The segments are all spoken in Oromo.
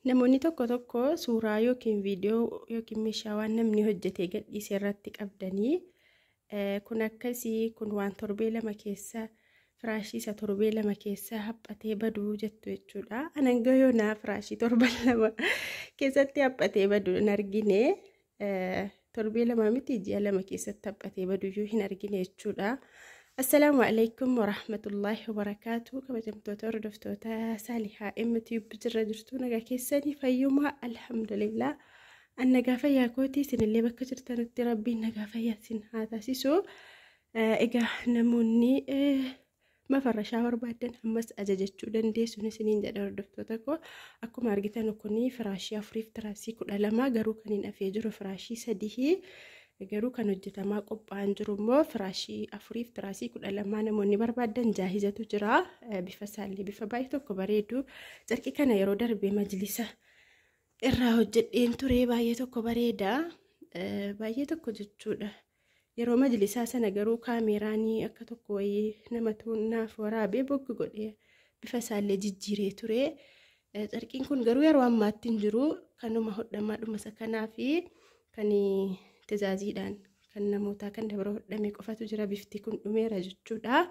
Namoonni tokko tokko suuraa yookiin viidiyoo yookiin meeshaa waan namni hojjetee gadhiise irratti qabdanii kun akkasii kun waan torbee 2 keessa firaashii isa torbee 2 keessa haphatee baduu jettu jechuudha. Anan gayoonaa firaashii torban 2 keessatti haphatee baduu hin argine. Torbee 2 miti ji'a 2 keessatti haphatee baduyyuu hin argine jechuudha. Assalaamu alaikum warahmatullaahi wabarakaatu. Kabajamtoota hordoftoota Saalihaa MTube jirra jirtu nagaa keessanii fayyumaa alhamdulillah. An nagaa fayyaa kooti isinillee bakka jirtanitti rabbiin nagaa fayyaa isin haa taasisu. Egaa namoonni mafarrashaa barbaaddan ammas ajajachuu dandeessu isiniin jedha hordoftoota koo. Akkuma argitan kun firaashii 4 tiraasii 12 garuu kan hin hafee jiru firaashii 3 garuu kan hojjetamaa qophaa'an jiru immoo firaashii 4 tiraasii 12 namoonni barbaaddan jaahizatu jira. Bifa isaallee bifa baay'ee tokko bareedu. Carqii kana yeroo darbee majlisa irraa hojjedheen ture baay'ee tokko bareeda. Baay'ee tokko jechuudha. Yeroo majlisaa sana garuu kaameeraanii akka tokko wayii namatu naaf waraabee boggi godhee bifa isaallee jijjiiree ture. Carqiin kun garuu yeroo ammaatti hin jiru. Kanuma hodhamaa dhuma isa kanaa fi kan tizaaziidhaan kan namootaa kan dabra hodhame qofatu jira. Bifti kun dhumeera jechuudha.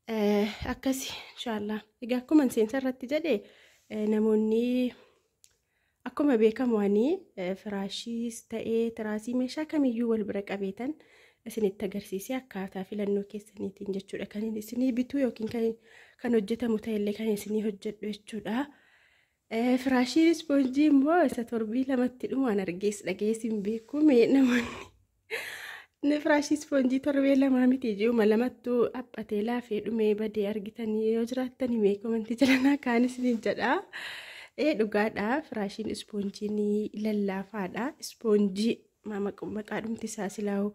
Akkasi inshaallah. Egaa akkuma seensa irratti jedhe namoonni akkuma beekamu ani firaashiis ta'ee tiraasii meeshaa kamiyyuu wal bira qabeetan isinitti agarsiisee akkaataa filannoo keessaniitiin jechuudha. Kan isinii bituu yookiin kan hojjetamu ta'ellee kan isinii hojjedhu jechuudha. Firaashiin ispoonjii immoo isa torbii 2tti dhumaan argees dhagees hin beeku mee namoonni. Inni firaashii ispoonjii torbee 2 miti ji'uma 2ttuu haphatee laafee dhumee badee argitanii yoo jiraattanii mee komentii jalanaa kaan isiniin jedha. Dhugaadha firaashiin ispoonjiin lallaafaadha. Ispoonjii maqaa dhumti isaa silaa'u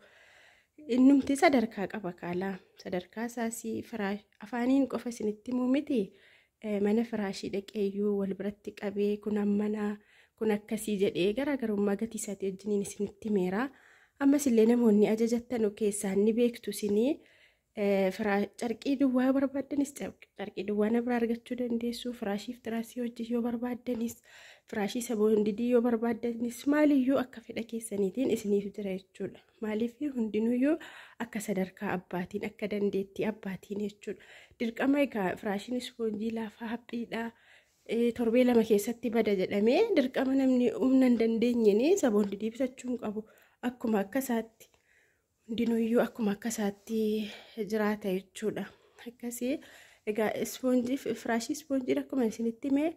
innumti sadarkaa qaba kaalaa. Sadarkaa isaas afaaniin qofa isinitti himuu miti. Mana firaashii dhaqeeyyuu wal biratti qabee kun ammanaa kun akkasii jedhee garaagarummaa gatii isaatii wajjiniin isinitti himeera. Ammas illee namoonni ajajattanu keessaan ni beektu isinii carqii duwwaa yoo barbaaddanis carqii duwwaa na biraa argachuu dandeessu. Firaashiif tiraasii hojii yoo barbaaddanis firaashii saboondidii yoo barbaaddanis maaliyyuu akka fedha keessaniitiin isiniif jira jechuudha. Maaliif hundinuyyuu akka sadarkaa abbaatiin akka dandeettii abbaatiin jechuudha. Dirqama egaa firaashiin ispoonjii laafaa haphiidha. Torbee 2 keessatti bada jedhamee dirqama namni humna hin dandeenyeen saboondidii bitachuu hin qabu. Akkuma akka isaatti hundinuyyuu akkuma akka isaatti jiraata jechuudha. Akkasii egaa ispoonjii firaashii ispoonjii akkuma isinitti himee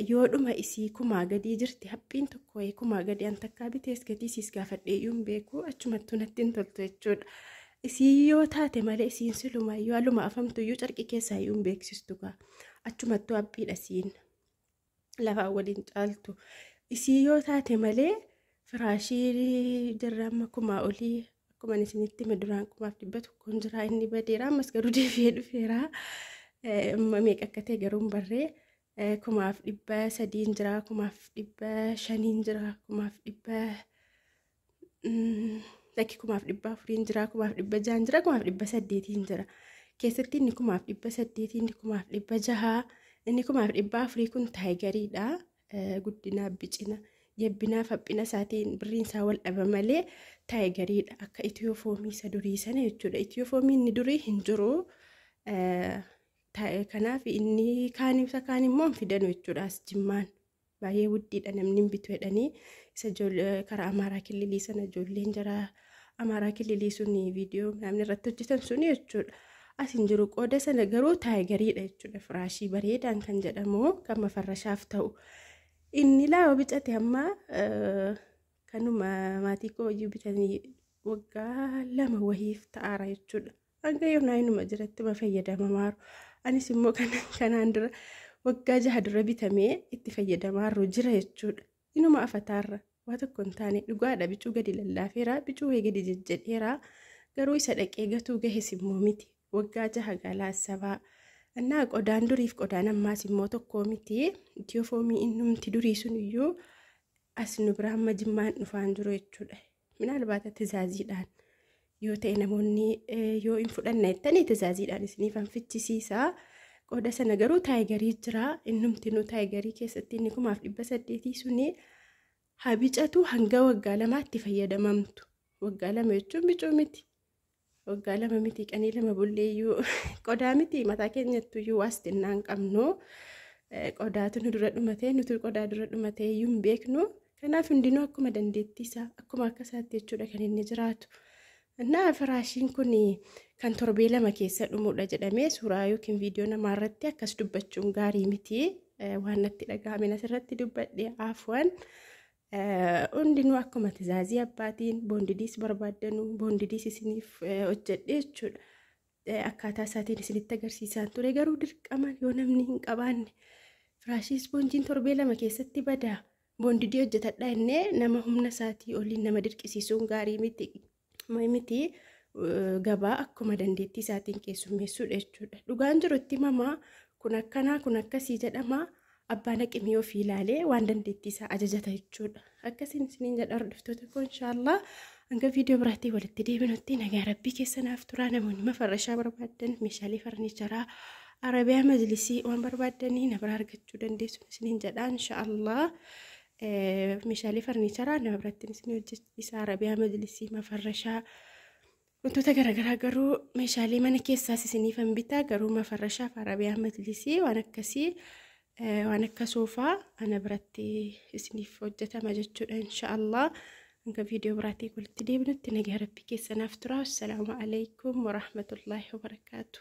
yoodhuma isii kumaa gadii jirti haphiin tokko wayii kumaa gadii an takkaa bitees gatii isiis gaafadhee iyyuu hin beeku achumattuu natti hin toltu jechuudha. Isii yoo taate malee isiin siluma iyyuu aluma afamtu iyyuu carqii keessaa iyyuu hin beeksistu gaa. Achumattuu haphiidha isiin lafaan waliin caaltu. Isii yoo taate malee firaashii jirra amma kumaa olii akkuma isinitti hime duraan 1100 jira inni badeera ammas garuu deebi'ee dhufeera. Amma meeqa akka ta'e garuu hin barree. 1300 jira, 1500 jira, 1000 lakki 1400 jira, 1600 jira, 1800 jira. Keessatti inni 1800 inni 1600 inni 1400 kun taayigariidha. Guddinaa bicina yabbinaa haphina isaatiin birriin isaa wal dhaba malee taayigariidha. Akka itiyoofoomii isa durii sana jechuudha. Itiyoofoomii inni durii hin jiru. Kanaaf inni kaan isa kaan immoo hin fidanu jechuudha. As jimmaan baay'ee guddiidha namni hin bitu jedhanii isa karaa Amaaraa Kililii sana ijoolleen jara Amaaraa Kililii sun viidiyoo namni irratti hojjetan sun jechuudha. As hin jiru qooda sana garuu taayigariidha jechuudha. Firaashii bareedaan kan jedhamu kan mafarrashaaf ta'u. Inni laa bicate amma kanuma maatii koo iyyuu bitanii waggaa 2 wahiif ta'aara jechuudha. Hanga yoonaa inuma jiratti ma fayyadamamaaru. Anis immoo kanaan dura waggaa 6 dura bitamee itti fayyadamaarru jira jechuudha. Inuma afataarra waa tokko hin taane dhugaadha bicuu gadi lallaafeera bicuu wayii gadi jejjedheera garuu isa dhaqee gatuu gahes immoo miti. Waggaa 6 galaa sabaa. Innaa qodaan duriif qodaan ammaas immoo tokko miti. Itiyoofoomii innumti durii sun iyyuu as nu bira amma jimmaan dhufaan jiru jechuudha. Minaalbaata tizaaziidhaan yoo ta'e namoonni yoo hin fudhanne jettanii tizaaziidhaan isiniif fichisiisa. Qoda sana garuu taayigarii jira. Innumtinuu taayigarii keessatti inni 1800 suni haa bicatu hanga waggaa 2tti fayyadamamtu. Waggaa 2 jechuun bicuu miti. Waggaa 2 miti, qanii 2 bulleeyyuu qodaa miti, mataa keenyattuyyuu waas xinnaa hin qabnu. Qodaatu nu dura dhumatee, nuti qodaa dura dhumatee iyyuu hin beeknu. Kanaaf hundinuu akkuma dandeettii isaa, akkuma akka isaatti jechuudha kan inni jiraatu. Innaa firaashiin kun kan torbee 2 keessa dhumudha jedhamee suuraa yookiin viidiyoo namaa irratti akkas dubbachuun gaarii miti. Waan natti dhaga'ame asirratti dubbadhe, afuwan. Hundinuu akkuma tizaazii abbaatiin boondidiis barbaaddanu boondidiis isiniif hojjedhe jechuudha. Akkaataa isaatiin isinitti agarsiisaan ture, garuu dirqama yoo namni hin qabaanne firaashii ispoonjiin torbee 2 keessatti badaa boondidii hojjetadha innee nama humna isaatii oliin nama dirqisiisuun gaarii miti. Miti gabaa akkuma dandeettii isaatiin keessummeessuudha jechuudha. Dhugaan jiru itti himamaa, kun akkanaa kun akkasii jedhama, abbaan haqimii ofii ilaalee waan dandeettii isaa ajajata jechuudha. Akkasiin isiniin jedha hordoftoota koo, inshaallah hanga viidiyoo biraatti walitti deebinutti nagaa rabbii keessanaaf turaa. Namoonni mafarrashaa barbaaddan, meeshaalee farniicharaa, arabiyaa majlisii waan barbaaddanii na biraa argachuu dandeessu isiniin jedha inshaallah. Meeshaalee farniicharaa nama biratti isin hojjechiisa, arabiyaa majlisii, mafarrashaa, wantoota garaagaraa, garuu meeshaalee mana keessaas isiniifan bitaa, garuu mafarrashaa fi arabiyaa majlisii waan akkasii, waan akka soofaa ana biratti isiniif hojjetama jechuudha inshaallah. Hanga viidiyoo biraatii walitti deebinutti nagaa rabbii keessanaaf tura. Assalaamu alaikum warahmatullaahi wabarakaatu.